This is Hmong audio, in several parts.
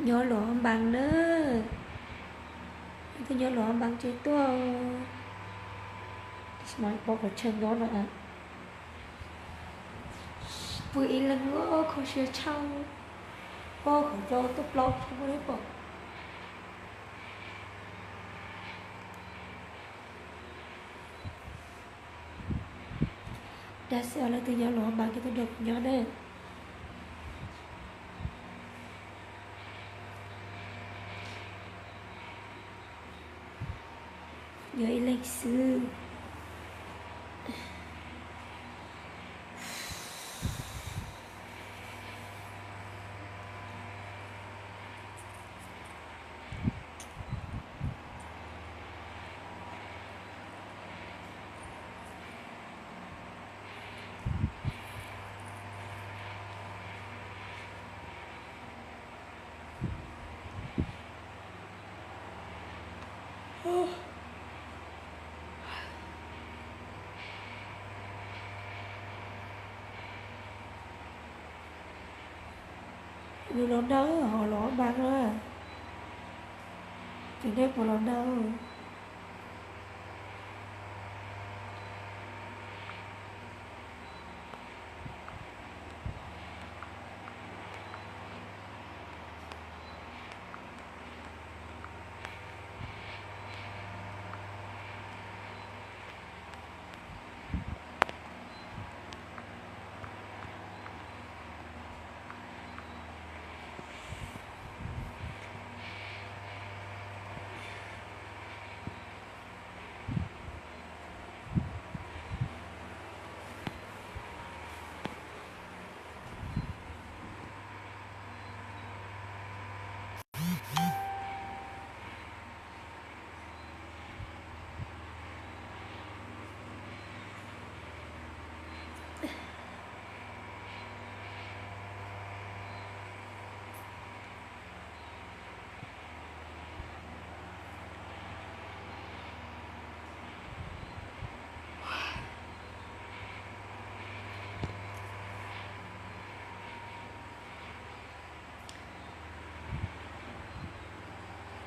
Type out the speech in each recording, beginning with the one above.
Nyob Luam Npas na, leej twg nyob Luam Npas ces tuaj. Tab sis mas pom qhov chaw nyob no, pw ib leeg kho siab tshaj, pom qhov chaw tuaj plaub tshaj muaj nej pom. Dag xwb, leej twg nyob Luam Npas ces tuaj nrog kuv nyob na. Nyob ib leeg xwb. Nws los nawb, ho los mas na. Ces nej puas los nawb?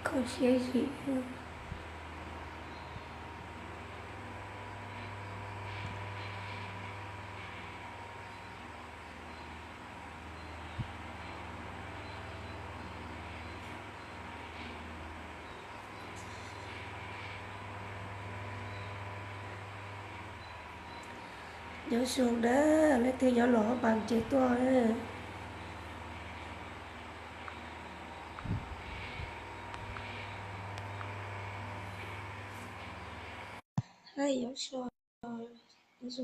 Kho siab zim. Nyob zoo na, leej twg nyob Luam Npas ces tuaj. Nyob zoo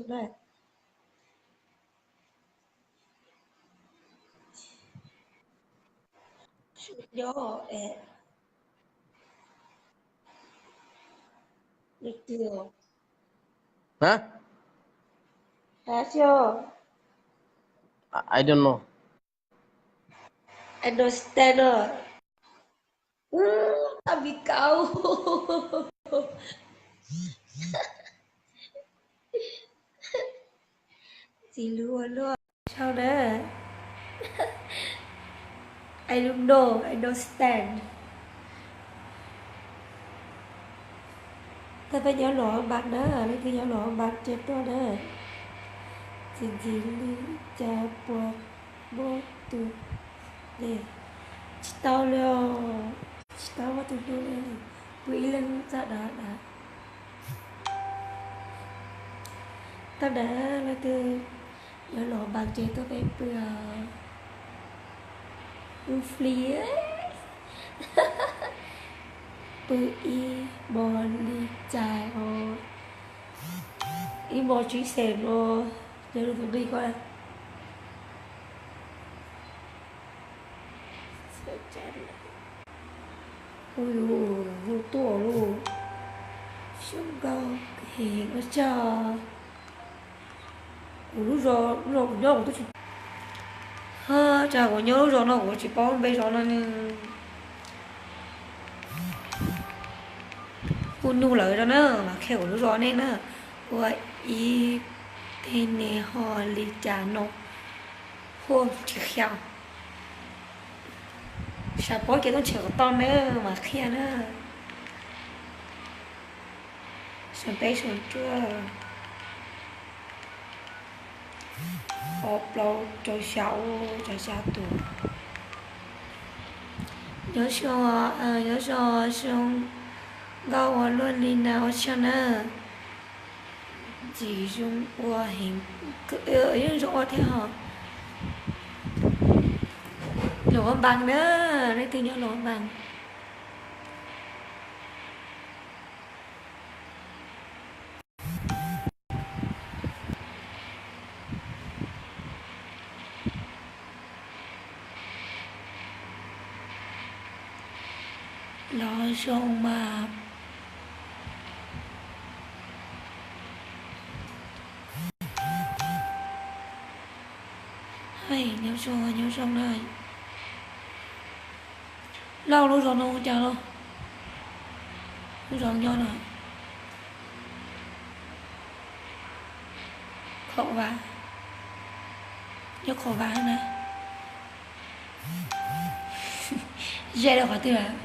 na. Nyob es leej twg? Hả? Hả chưa? I I don't know. I understand rồi. Tao bị cáu. Txiv lus ua luaj. Sau na. I don't know, I don't stand. Tau peb nyob Luam Npas na, leej twg nyob Luam Npas ces tuaj na. Txiv ntxim li cas puas muaj tus ne? Tsis tau li os, tsis tau muaj tus hlub li. Pw ib leeg txog dav dav. Tau dav, leej twg nyob Luam Npas ces tuaj peb pw os. Wb free. Pw ib hmos li cas os. Ib hmos tsib xees os. Yog tus nqi ko. Ua yus hu tuaj lauj. Xyov nkauj heev ua tsaug. Kuv lub zos, lub zos kuv nyob kuv twb tsis, ho tsam kuv nyob lub zos no kuv tsis paub npe zos no ne. Hu nug lawv rau na, mas qhia kuv lub zos nej na. Ua ib teg ne ho li cas no. Hu tsis qhia. Sawv paub kev tuaj nrhiav kom tau nawb mas qhia na. Xyoo peb xyoo cuaj, ob plaub rau xya, ua rau xya tus. Nyob zoo, nyob zoo, zoo nkauj ua luaj li na ua tsaug na. Tsis zoo ua heev, yeej zoo ua thiab ho. Luam Npas na, leej twg nyob Luam Npas? Los zoo mas. Nyob zoo, nyob zoo na. Lauj, lub zos no hu cas lauj? Lub zos nyob no. Khov Vas, nyob Khov Vas na. Ze rau qhov twg lawm?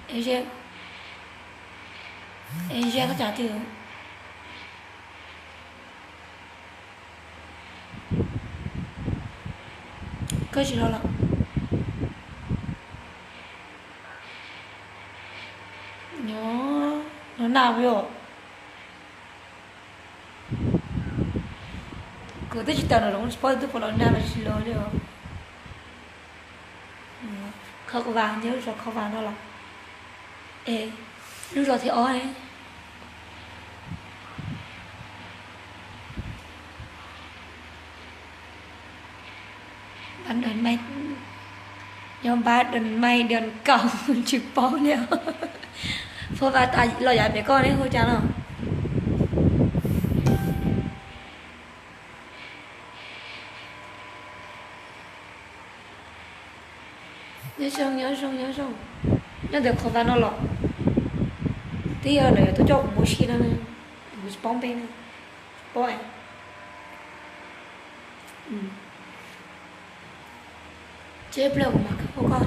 Es ze, es ze koj tsav twg? Koj tsis los los? Nyob no nag yom. Kuv twb tsis tawm los, tsis paub twb puas los nag los tsis los li os. Khov Vas, nyob zos Khov Vas no los? Es lub zos thib ob ne. Nyob npab dam mais dam kaum tsis paub li. Phua Vas tas los yav pem koj ne hu cas no? Nyob zoo, nyob zoo, nyob zoo. Nyob ntawm Khov Vas no los? Twb yog lawv tuaj coj kuv mus si no, kuv tsis paub npe na. Tsis paub. Tseb pliag kuv mam hu koj.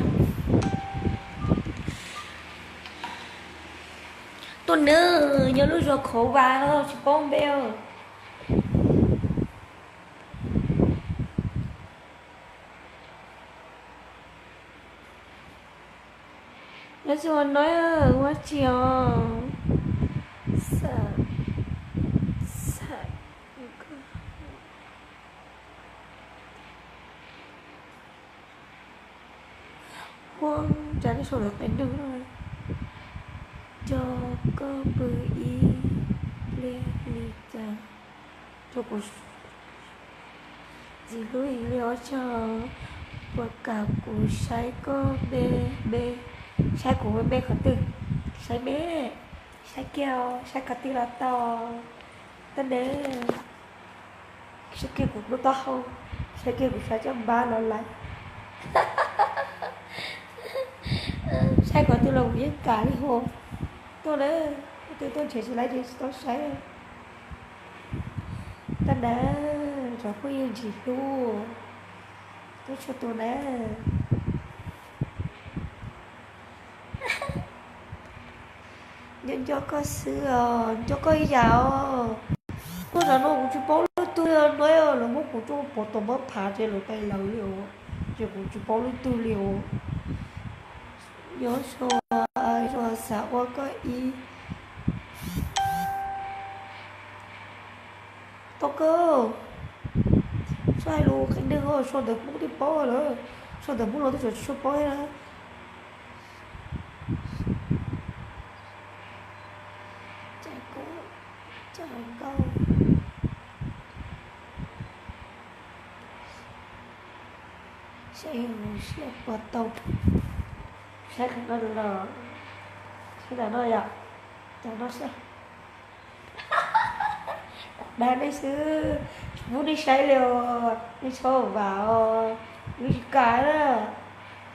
Tuaj nawb, nyob lub zos Khov Vas no tsis paub npe. Nyob zoo no, ua tsi os? Huab, cas nej sau lawv qe nug no. Coj koj pw ib pliag li cas? Coj kuv ntxim hlub heev li os, tsaug. Puas kam kuv saib koj npe, npe, saib kuv npe qhov twg? Saib npe, saib kiag, saib qhov twg los tau. Tuaj nawb. Saib kiag kuv lub taub hau, saib kiag kuv sab caj npab los lawm. Saib qhov twg los kuv yeej kam li hos. Tuaj nawb, leej twg tuaj nrhiav tsis laib ces tsis tau saib. Tuaj nawb, cov phooj ywg ntxim hlub, tuaj txhua tus nawb. Nco nco koj xwb os, nco koj ib yam os. Tuaj zov no kuv tsis paub leej twg li no, lawv muab kuv tso pov tom mab phav ces lawv pais lawv li os, ces kuv tsis paub leej twg li os. Nyob zoo, zoo xav ua koj ib tau kawg. Txhob hais lus qhia neeg, sau ntawv Hmoob twb paub lawm, sau ntawv Hmoob los twb tseem tsis tshua paub thiab na. Cas koj, cas nkauj. Saib hauv siab puas tau. Saib qhov no los, saib ntawm no yom, cov no saib. Dag nej xwb, tsis pub nej saib li os, nej txhob vam os, wb tsis kam na.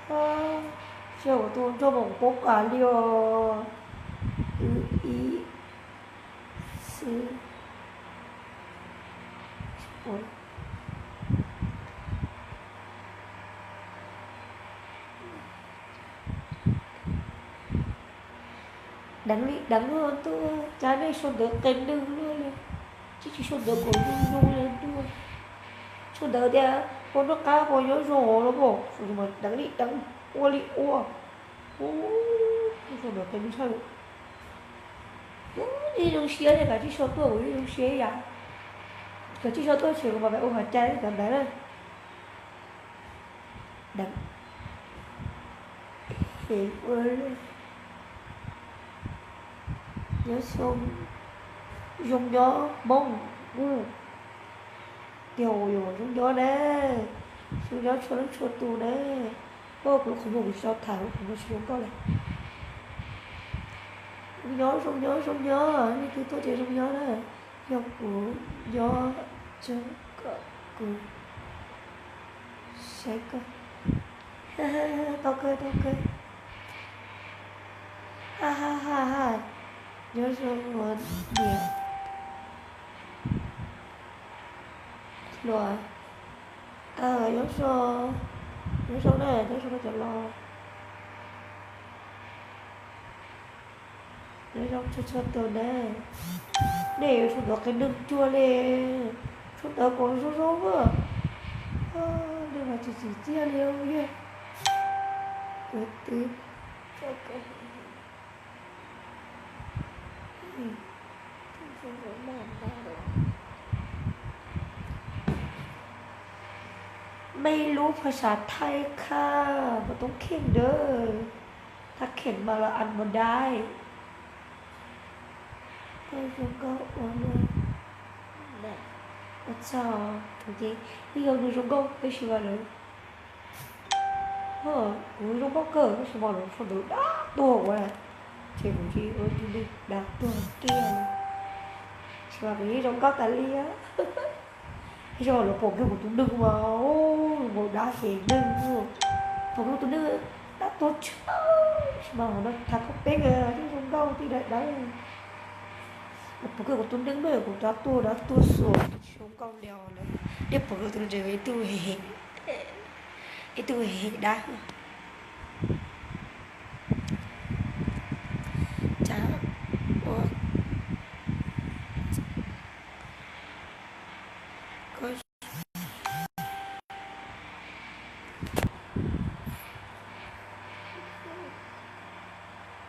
Tsis yog kuv tus nrog mas kuv paub kam li os. Wb ib xwb. Deev li deev luaj ntuj, cas nej sau ntawv qia neeg luaj li, tsis tsis sau ntawv kom zoo zoo li ntuj. Sau ntawv tias ua noj qab ua nyob zoo los mas, deev li deev, ua li ua. Ub, sau ntawv qia neeg tshaj li. Ub, nej zoo siab li, kav tsij sau tuaj kuv yeej zoo siab ib yam. Kav tsij sau tuaj ces kuv mam ua qhov cai cov ntawd na. Deev, heev ua luaj. Nyob zoo, zoo nyob Hmoob, tiag, zoo nyob na, zoo nyob txhua leej txhua tus na. Ua kuv lub qhov muag kuv tsis tau tham, lub qhov muag tsis zoo nkauj li. Zoo nyob, zoo nyob, zoo nyob, leej twg tuaj ces zoo nyob na. Yog kuv nyob, tso kom kuv saib koj. Tau kawg, tau kawg. Ha ha ha ha. Nyob zoo niam hluas. Nyob zoo, nyob zoo na, nyob zoo cov laus. Nyob zoo txhua txhua tus na. Nej yuav sau ntawv qia neeg cuag li, sau ntawv kom zoo zoo na. Nej mas tsis tsim txiaj li yog. Kuv twbไม่รู้ภาษาไทยค่ะ บ่ต้องเก่งเด้อ ถ้าเก่งมาละอ่านบ่ได้ Koj zoo nkauj ua luaj. Ua tsaug, kuv ces yeej yog nws zoo nkauj tab sis mas lawv, kuv zoo nkauj kawg tab sis mas lawv sau ntawv dab tuag ua, ces kuv tsis ua tus neeg dab tuag kiag. Tab sis mas kuv yeej zoo nkauj tas li. Yog lawv pom kiag kuv tus neeg mas zoo nkauj dab ces neeg, pom kiag tus neeg dab tuag tshaj, tab sis mas hov no tham koj peb yeej zoo nkauj tij dawb dawb. Lawv pom kiag kuv tus neeg mas kuv dab tuag dab tuag xwb, tsis zoo nkauj li os. Nej pom kiag tus neeg ib tug, ib tug heev dab. Cas ua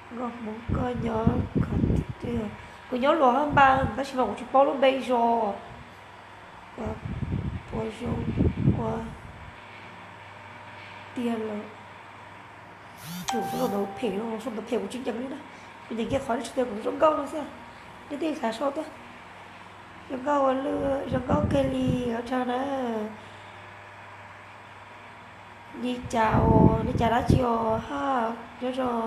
Nkauj Hmoob, koj nyob qhov twg? Kuv nyob Luam Haj Npas tab sis mas kuv tsis paub lub npe zos. Puas zoo ua tiag lawm? Tsum, sau ntawv phem no, sau ntawv phem kuv tsis nyeem li na. Kuv nyeem kiag qhov nej sau tias kuv zoo nkauj no xwb. Nej thiaj xav sau thiab. Zoo nkauj ua luaj, zoo nkauj kawg li, ua tsaug na. Li cas os, li cas dab tsi os haj? Nyob zoo,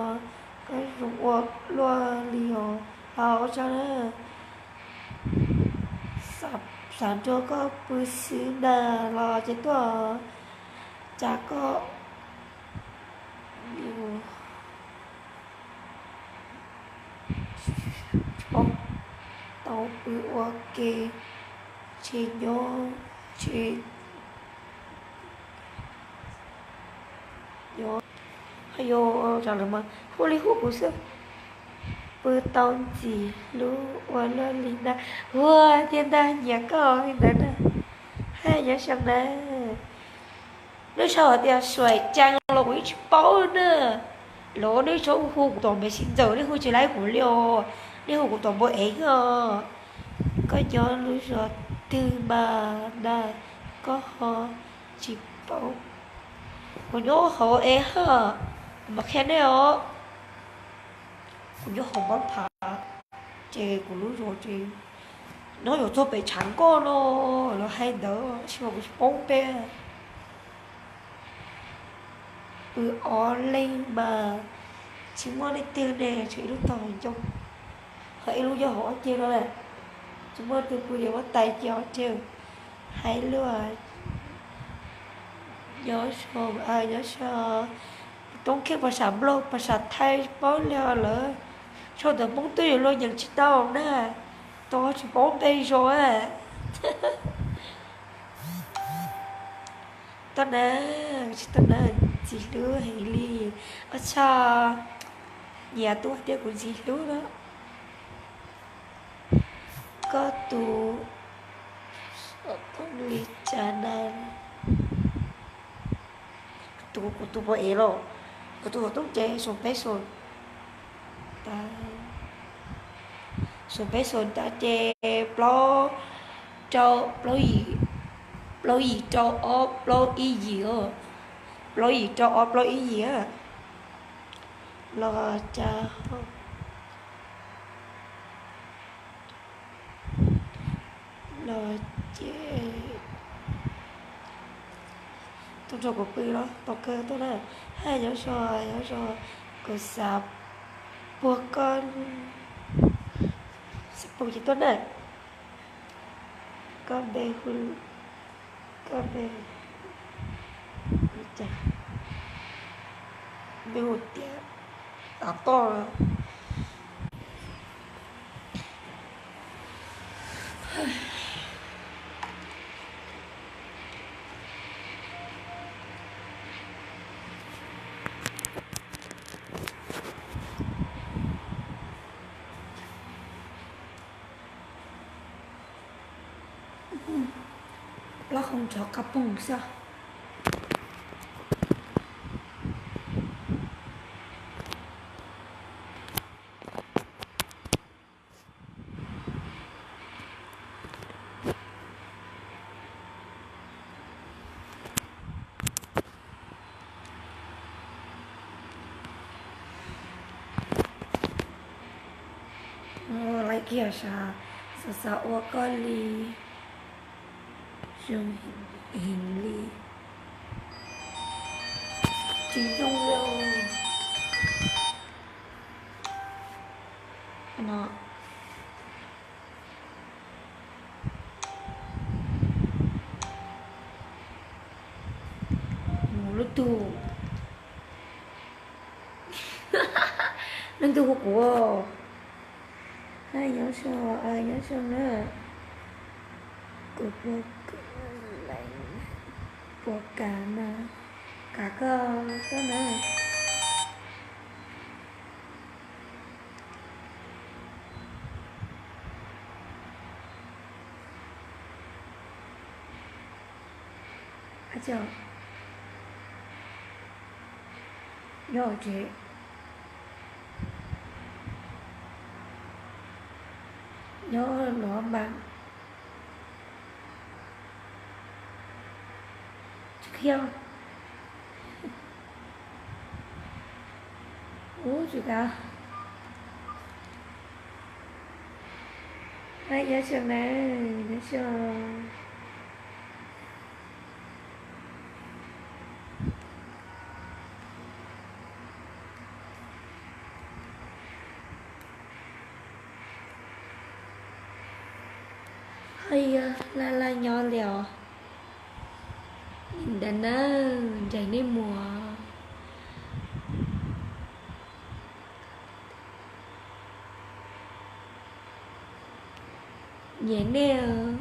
koj zoo ua luaj li os. Ua tsaug na. Xav nrog koj pw xwb na, los ces tuaj. Cas koj tau pw ua ke, tsis nyob, tsis nyob. Yog, hu li hu kuv xwb. Pw tau ntxim hlub ua luaj li ntag. Ua tiag ntag, nyiam koj li ntawd na. Haj, nyob zoo na. Nej sau hais tias Suaim Caa los kuv yeej tsis paub na. Los nej tsuas hu kuv tom Messenger, nej hu tsis laib kuv li os. Nej hu kuv tom npawb ev os. Koj nyob lub zos twg mas na, koj ho tsis paub? Kuv nyob hauv ev haj, kuv mam qhia nej os. Kuv nyob hauv npab phav, ces kuv lub zos ces nyob yuav txog pem tshav nkoj no, lawv hais ntawd tab sis mas kuv tsis paub npe. Pw ob leeg mas tsis muaj leej twg ne, tshuav ib lub tog ncoo, ho ib lub nyob hauv ob ceg no na. Tsis muaj leej twg pw, muab tais cia ob ceg. Hais luaj. Nyob zoo, nyob zoo. Toob kiag pas sam nplog pas sam thaib paub li lawm. Sau ntawv Hmoob twb yuav luag nyeem tsis tau na. Tau tsis paub npe zos. Tau na, tsis tau na, ntxim hlub heev li. Ua tsaug. nyiam tus hais tias kuv ntxim hlub na. Koj tus xov tooj li cas na? Tus, kuv tus pom ev los, kuv tus xov tooj ces xoom peb xoom, xoom peb xoom tas ces plaub rau, plaub yim, plaub yim rau ob plaub ib yim, plaub yim rau ob plaub ib yim los cas los ces tuaj nrog kuv pw los tau kawg tuaj na. Hais nyob zoo, nyob zoo, kuv xav puag koj, xav puag ces tuaj na. Koj npe hu, koj npe, npe hu tias Tav Toj. Plaub hau nrov qab poog xwb. Laiv kiag sav, xav xav ua koj li, zoo heev li, tsis zoo li no. Mus lub tug, leej twg hu kuv? Hais nyob zoo, nyob zoo na. Kuv puas, puas kam na, kam koj, koj na. Nyob tsev, nyob no mas tsis qhia. Ub, tsis kav. Hais nyob zoo na, nyob zoo. Hais yog laj laj nyob li os. Ntawd na, ntsais nej mus. Nyiam nej.